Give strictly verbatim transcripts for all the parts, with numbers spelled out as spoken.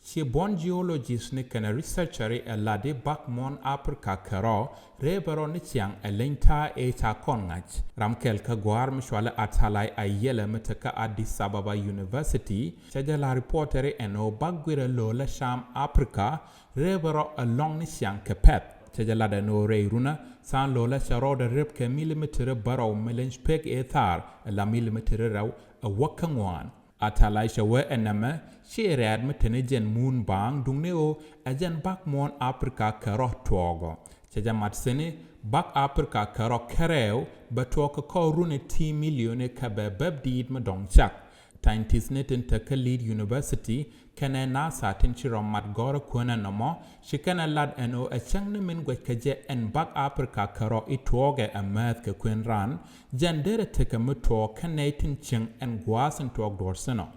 Ci buɔ̱n geologist ni kɛnɛ researcher ɛ lat i̱ bak muɔ̱ɔ̱n Aprika kɛ rɔ rëë bɛ rɔ ni ciaŋ ɛ leny ta̱a̱ ëë ca kɔn ŋa̱c. Ram kɛl kä gua̱a̱r mi cuali Atalay Ayele mi te kä Addis Ababa University cɛ jɛ la reporter i̱ ɛn ɣöö bak guirɛ lo̱o̱ la cam Aprika rëë bɛ rɔ ɛlɔ̱ŋ ni ciaŋ kɛ pɛ̈th. Cɛ jɛ lat ɛn ɣöö rɛy runä tha̱a̱ŋ lo̱o̱ la cɛ rɔɔdɛ rep kɛ milimitiri bärɔw mi leny pek ëë thaar ɛ la milimitiri rɛw ɛ wäk kä ŋuan. Atalay cɛ wee ɛ nɛmɛ ci rɛɛt mi teni jɛn muun baaŋ duŋni ɣöö ɛ jɛn bak muɔ̱ɔ̱n Aprika kɛ rɔ tuɔɔkɔ. Cɛ jɛ mat thi̱n i̱ bak Aprika kɛ rɔ kärɛw bɛ tuɔɔk kɛ kɔr runi ti milioni kɛ bɛ bäp diit mi dɔ̱ŋ cak. Scientist ni tin te kä Leeds University kɛnɛ NASA tin ci rɔ mat gɔ̱rä kuänä nɔmɔ ci kɛnɛ lat ɛn ɣöö ɛ cäŋ ni min guɛc kɛ jɛ ɛn bak Aprika kɛ rɔ i̱ tuɔɔkɛ ɛ määth kɛ kuën ran. Jɛn derɛ tekɛ mi tuɔɔk kä nɛy tin cieŋ ɛn gua̱a̱th in tuɔɔk duɔ̱ɔ̱r thi̱n ɔ.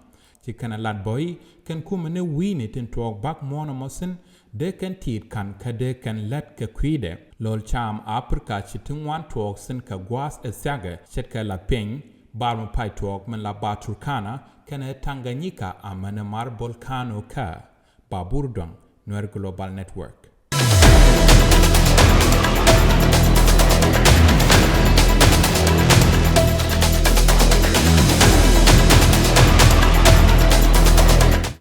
Ci kɛn ɛ lat bä i̱ kɛn kumɛ ni wi̱i̱ni tin tuɔɔk bak muɔ̱ɔ̱n ɛmɔ thi̱n dee kɛn ti̱i̱t ka̱n kä dee kɛn lät kɛ kui̱dɛ. Lo̱l cam Aprika ci ti ŋuan tuɔɔk thi̱n kɛ gua̱a̱th ɛ thiakɛ ce̱tkɛ la piɛny bar mi pay tuɔɔk min la ba Turkana kɛnɛ Tanganyika amäni mar bolkano kä. Babur Duaŋ, Nuer Global Network.